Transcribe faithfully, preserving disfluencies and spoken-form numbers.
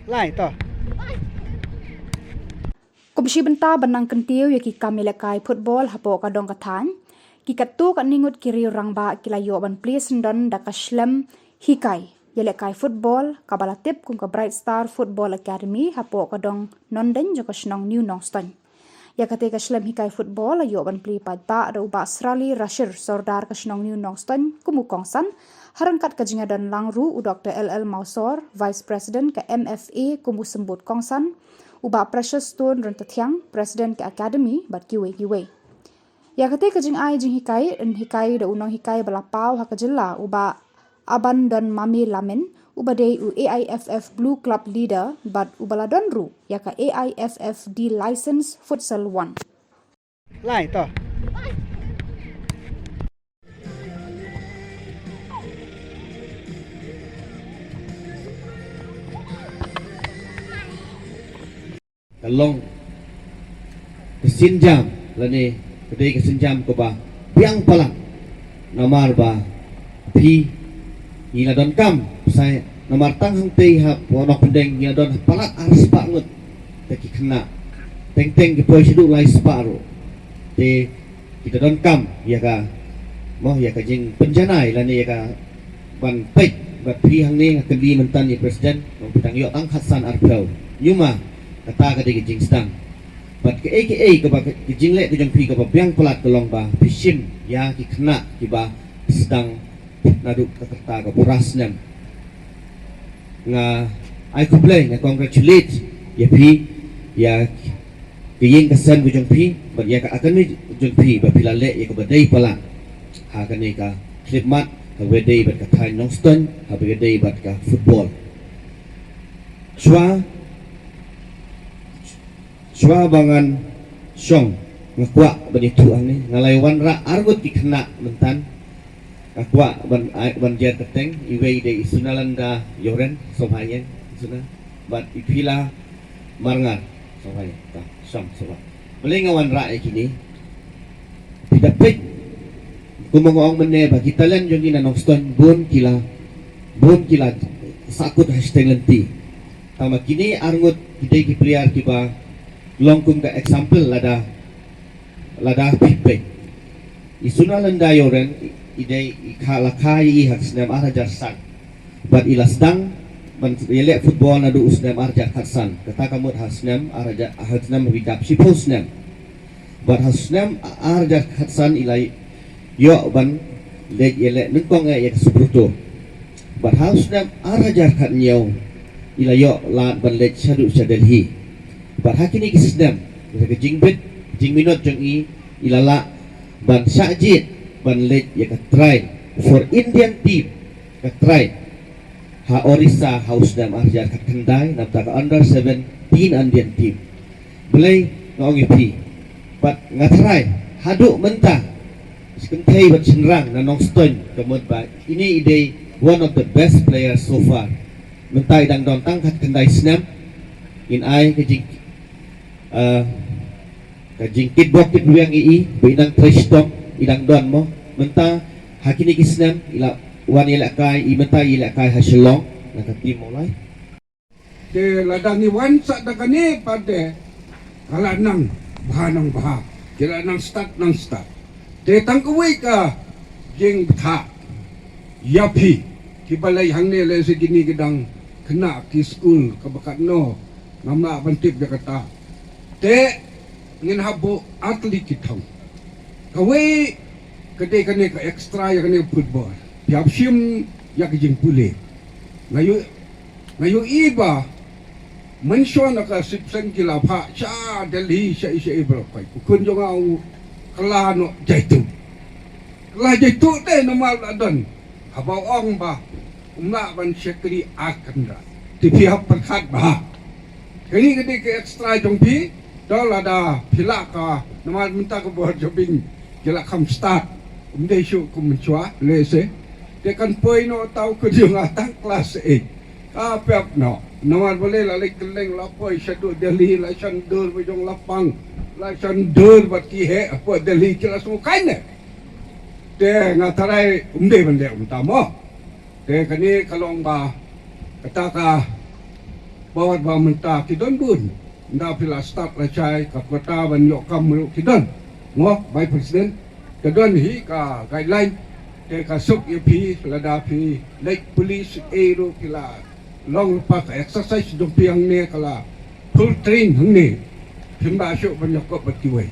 Lai to. Kum shi bynta ban nang kyntiew ïa ki kam ïalehkai football hapoh ka dong ka thaiñ, ki katto katne ngut ki riew rangbah ki la ïoh ban plie syndon da ka shlem hikai ïalehkai football kaba la tip kum ka Bright Star Football Academy hapoh ka dong Nongdeiñ jong ka shnong New Nongstoiñ. Ïa katei ka shlem hikai football la ïoh ban plie paidbah da u Bah Srali Rashir, Sordar ka shnong New Nongstoiñ kum u kongsan, ha ryngkat ka jingïadon lang ruh u Doktor L L Mawsor, Vice President ka M F A kum u symbud kongsan, u Bah Precious Stone Ryntathiang, President ka Academy bad kiwei kiwei. Ïa katei ka jingai jinghikai yn hikai da u nonghikai ba la paw ha ka jylla u Bah Abandon Mame Lamin, uba dei u A I F F Blue Club Leader bad uba la don ruh ïa ka A I F F D License Futsal one. Lai to. Ka long ka sienjam lane ka dei ka sienjam kaba biang palat, namar ba phi ngi la donkam, sa namar tang hangtei ha Nongpyndeng ngi la don palat ar spah ngut. Te ki khynnah teng teng ki poi shaduh lai spah ruh. Te kita donkam ïa ka, mo, ïa ka jingpynjanai lane ïa ka ban peit. Bad phi hangne nga kylli mynta ïa President, mo, phi dang ïoh tang khatsan arphew. Ñiuma kata ka dei ka jingsdang. Bad kaei kaei kaba ka jingleh ka jong phi kaba biang palat ka long ba phi shim ïa ki khynnah kiba sdang naduh ka rta kaba phra snem. Nga ai khublei, nga congratulate ïa phi, ïa ka ïing ka sem ka jong phi bad ïa ka academy jong phi ba phi la leh ïa kaba dei palat ha kane ka khyllipmat, haba ïadei bad ka thaiñ Nongstoiñ, haba ïadei bad ka football. Shuwa, shuwa ba ngan shong, nga kwah ban ïathuh hangne, nga la ïa wanrah ar ngut ki khynnah mynta. Nga kwah ban ai, ban jer kyrteng, iwei i dei i Sunalanda Yoren, sngewbha ïeng i Suna, bad i Phila Marngar, sngewbha ïeng, ta shong sngewbha. Balei nga wanrah ïa kine? Phi da peit, kumba nga ong mynne ba ki talent jong ngi na Nongstoiñ bun ki la, bun ki la sahkut ha shiteng lynti. Tangba kine ar ngut ki dei ki player kiba long kum ka example lada, lada phi peit. I Sunalanda Yoren i, i dei i kha, la kha ïa i ha ka snem ar hajar san. Bad i la sdang ban ïaleh football naduh u snem ar hajar khatsan. Kata ka mut ha snem ar hajar, ha snem ba i dap shiphew snem. Bad ha u snem ar hajar khatsan i la ïoh ban leit ïaleh nyngkong eh ïa ka Subroto. Bad ha u snem ar hajar khathynñiew i la ïoh lad ban leit shaduh sha Delhi. Bad ha kine ki snem, da ka jingbit jingminot jong i, i la lah ban shah jied ban leit ïa ka trial for Indian team, ka trial ha Orissa ha u snem ar hajar khatkhyndai, na bynta ka under seventeen Indian team. Balei nga ong ïa phi? Bad nga tharai haduh mynta, shi kynthei bad shynrang na Nongstoiñ, ka mut ba ine i dei one of the best players so far. Mynta i dang don tang khatkhyndai snem. Ngin ai ka jing, eh, ka jingkitbok kitbiang ïa i ba i nang trei shitom, i dang don, mo. Mynta ha kine ki snem i la wan ïalehkai, i mynta i ïalehkai ha Shillong na ka team Mawlai. Te lada ngi wan sah da kane pat te ka la nang bha nang bha, ki la nang stad nang stad. Te tang kawei ka jingbthah ïa phi kiba leit hangne, lehse kine ki dang khynnah ki skul kaba katno ngam lah ban tip ïa kata. Te ngin hap buh ar tylli ki thong. Kawei ka dei kane ka extra ïa kane ka football. Phi hap shim ïa ka jingpule. Nga ïoh, nga ïohi ba mynshuwa na ka sipseng ki la phah sha Delhi, sha i, sha i ba la koit. U khun jong nga u kylla noh jaituh. Kylla jaituh te namar la don haba ong ba um lah ban shakri ar kynrad. Te phi hap pyrkhat bha. Kane ka dei ka extra jong phi. To lada phi lah ka, namar mynta ka bor jobbing ki la kham start. Um dei shuh kum mynshuwa, lehse. Te kan poi noh uta u khun jong nga tang klas eight. Ka pep noh. Namar balei, la leit kylleng, la poi shaduh Delhi, la shon dur bad jong la pang, la shon dur bad ki heh hapoh Delhi, ki la sngewkhia ne. Te nga tharai um dei ban leh kumta mo. Te kane ka long ba kata ka Bad ba mynta ki don bun. Nda phi la start la shai ka kota ban ïoh kam ruh ki don. Mo, Vice President, ka don hi ka guideline. Te ka suk ïa phi lada phi leit police ei ruh phi la long pa ka exercise jong phi hangne ka la full train hangne. Phim ba shuh ban ïakop bad kiwei.